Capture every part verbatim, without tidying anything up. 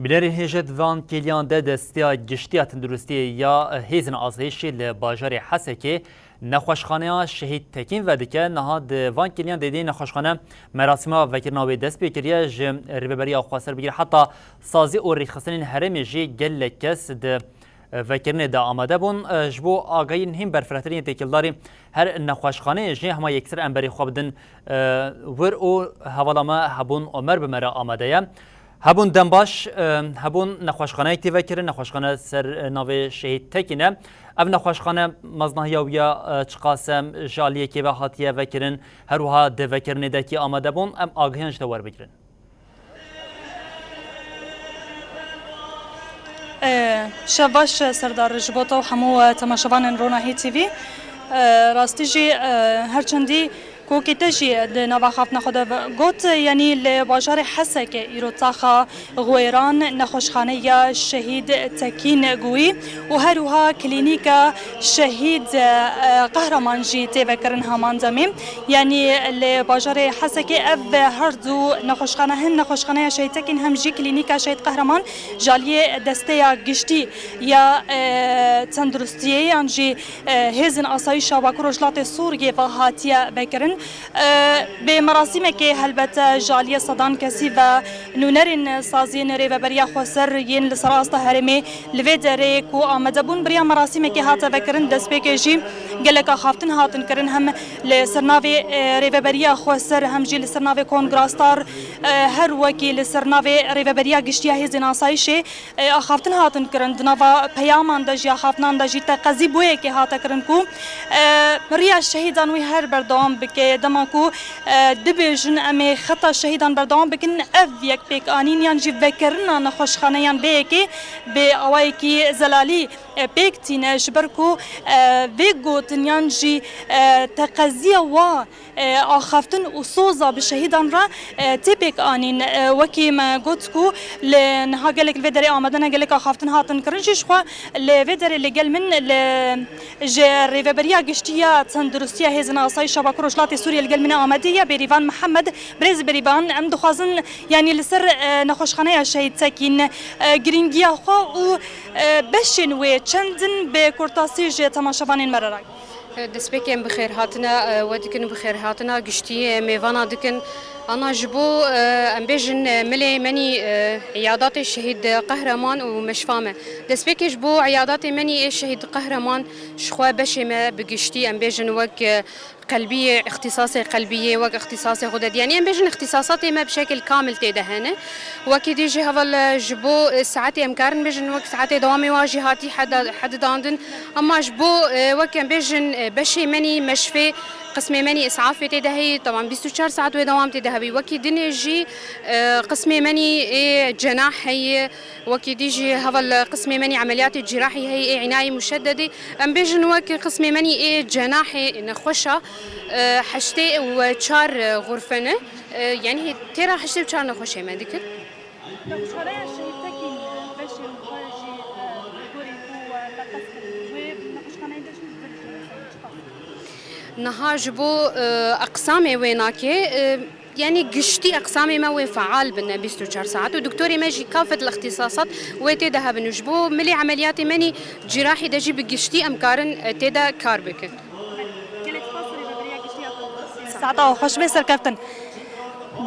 Bînerên hêja di van kêliyan de Desteya Giştî ya Tenduristiyê ya Hêzên Asayîşê li bajarê Hesekê nexweşxaneya Şehîd Tekîn vedike. Niha di van kêliyan de dê nexweşxane merasîma vekirina wê dest pê kiriye. Ji Rêveberiya Xweser bigire heta sazî û rêxistinên herêmê jî gelek kes di vekirinê de amade bûn. Ji bo agahiyên hîn berfirehtir yên têkildarî her nexweşxaneyê jî hema yekser em berê xwe bidin wir û hevala me Hebûn Omer bi me re amade ye. Hebûn dem baş, Hebûn nexweşxaneyek tê vekirin, nexweşxane ser navê Şehîd Tekîn e. Ev nexweşxane meznahiya wî ya çiqas e, ji aliyekê ve hatiye vekirin, her wiha di vekirinê de kî amade bûn, em agahiyan ji te werbigirin. Ee, şev baş Serdar, ji bo te û hemû, e, temaşevanên Ronahî T V. Ee, rastî jî, e, her çendî kokê te jî di nava xaftina xwe de got, yanî li bajarê Hesekê îro taxa Xwêran nexweşxaneya Şehîd Tekîn Guwî û her wiha klînîka Şehîd, e, Qehreman jî tê vekirin heman demê. Yanî li bajarê Hesekê ev her du nexweşxane, hem nexweşxaneya Şehîd Tekîn hem jî klînîka Şehîd Qehreman ji aliyê desteya giştî ya, e, tenduristiyê yan jî, e, hêzên asayîşa Bakur Rojhilatê Sûriyê ve hatiye vekirin. E, bi merasîmekê helbet ji aliyê sedan kesî ve nûnerên saziyên Rêveberiya Xweser yên li ser asta herêmê li vê derê ku amade bûn, bi riya merasîmekê hate vekirin, destpêkê jî gelek axaftin hatin kirin, hem li ser navê, e, Rêveberiya Xweser, hem jî li ser navê Kongra Star, e, her wekî li ser navê Rêveberiya Giştî ya Hêzên Asayîşê, e, axaftin hatin kirin. Di nava peyaman de jî, axaftinan de jî teqezî bo yekê hate kirin ku, e, riya şehîdan wî her berdewam bike. Dema ku, e, dibêjin em ê xeta şehîdan berdewam bikin, ev yekpêkanîn yan jî vekirina nexweşxaneyan vê yekê bi awayekî zelalî, e, pêk tîne, ji ber ku, e, vê gotin yan jî, e, teqeziya wa, e, axaftin û soza bi şehîdan re, e, tê pêk anîn. E, wekî me got ku li niha gelek li vê derê amade ne, gelek axaftin hatin kirin jî, jixwe li vê derê li gel min li, ji Rêveberiya Giştî ya Tenduristiya Hêzên Asayîşa Bakur Rojhilatê Sûriyê li gel min e amade ye, Bêrîvan Mihemed. Birêz Bêrîvan, em dixwazin, yanî li ser, e, nexweşxaneya Şehîd Tekîn, e, girîngiya xwe û, e, beşên wê çend in, bi kurtasî ji temaşevanên me re ragihîn. Destpêkê em bi xêr hatine, e, we dikin, bi xêr hatina giştî, e, mêvana dikin. Ana ji bo, e, em bêjin, e, milê menî, e, îyadatê şehîd Qehreman û meşfa me. Destpêkê ji bo îyadatê menî ê şehîd Qehreman, jixwe beşê me bi giştî, em bêjin wek, e, qelbiyê, îxtîsasê qelbiyê, wek îxtîsasê xwe de, yanî em bêjin îxtîsasatê me bi şekil kamil tê de hene. Wekî dî jî heval, e, ji bo, e, saetê em karin bêjin wek saetê dewamê wa jî hatî heda-, hedidandin. Ema ji bo, e, wek em bêjin, e, beşê menî meşfê, qismê menî îsafê tê de heyî, teban bîst û çar saet wê dewam tê de hebî. Wekî dinê jî, e, qismê menî ê cenah heyî, wekî dî jî heval qismê menî emeliyatê cîrahî heyî ê înayê muşeddedê. Em bêjin wek qismê menî ê cenahê nexweşa, e, heştê û çar xurfe ne. E, yanî têra heştê û çar nexweşê me dikin. Nexweşxaneya Şehîd Tekîn beşên xwe jî, e, gorî ku, e, teqez kirin. Wê nexweşxaneyên din jî li vir jî mesela çiqas? Niha ji bo, e, eqsamê wê nake, e, yanî giştî eqsamê me wê feal bin, e, bîst û çar saet û doktorê me jî kafet li îxtîsasat wê tê de hebin û ji bo milê emeliyatê menî cîrahî de jî bi giştî em karin, e, tê de kar bikin. Gelek spas Rêveberiya Giştî ya Saeta we xweş bê, serkeftin.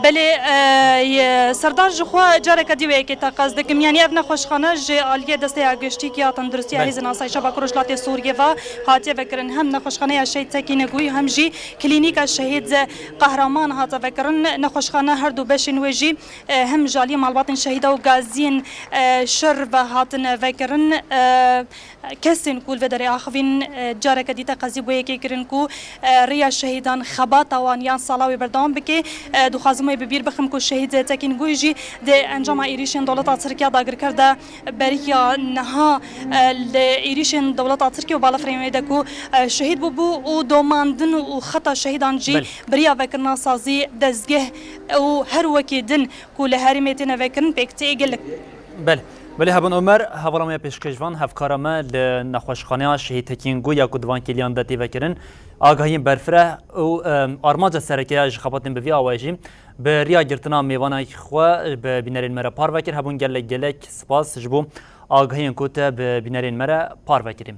Belê, e, ye, Serdar, ji xwe careke dî wê yekê teqez dikim. Yanî ev nexweşxane ji aliyê Desteya Giştî ya Tenduristiya Hêzên Asayîşa Bakur Rojhilatê Sûriyê ve hatiye vekirin. Hem nexweşxaneya Şehîd Tekîn Guy, hem jî klînîka Şehîd Qehreman hate vekirin. Nexweşxane her du beşên wê jî, e, hem ji aliyê malbatên şehîda û gaziyên, e, şer ve hatin vekirin. E, Kesên ku li vê derê axivîn, e, careke dî teqezî bo yekê kirin ku, e, riya şehîdan, xebata wan yan sala wê berdewam bike. E, dixwazim wê bi bîr bixim ku şehîd Tekîn Guy jî di encama êrîşên dewleta Tirkiya dagirker de beriya niha, e, li êrîşên dewleta Tirkiye û balafirên wê de ku, e, şehîd bûbû û domandin û xeta şehîdan jî bi riya vekirina sazî dezgeh û her wekî din ku li herêmê têne vekirin pêk tê gelek. Belê. Belê, Hebûn Omer, hevala me ya pêşkêşvan, hevkara me li nexweşxaneya Şehîd Hekîm Gû ya ku di van kêliyan de tê vekirin, agahiyên berfireh û, em, armanca sereke ya ji xebatên bi vî awayî jî bi riya girtina mêvanek xwe bi bînerên me re parve kir. Hebûn, gelek gelek spas ji bo agahiyên ku te bi bînerên me re parve kirî.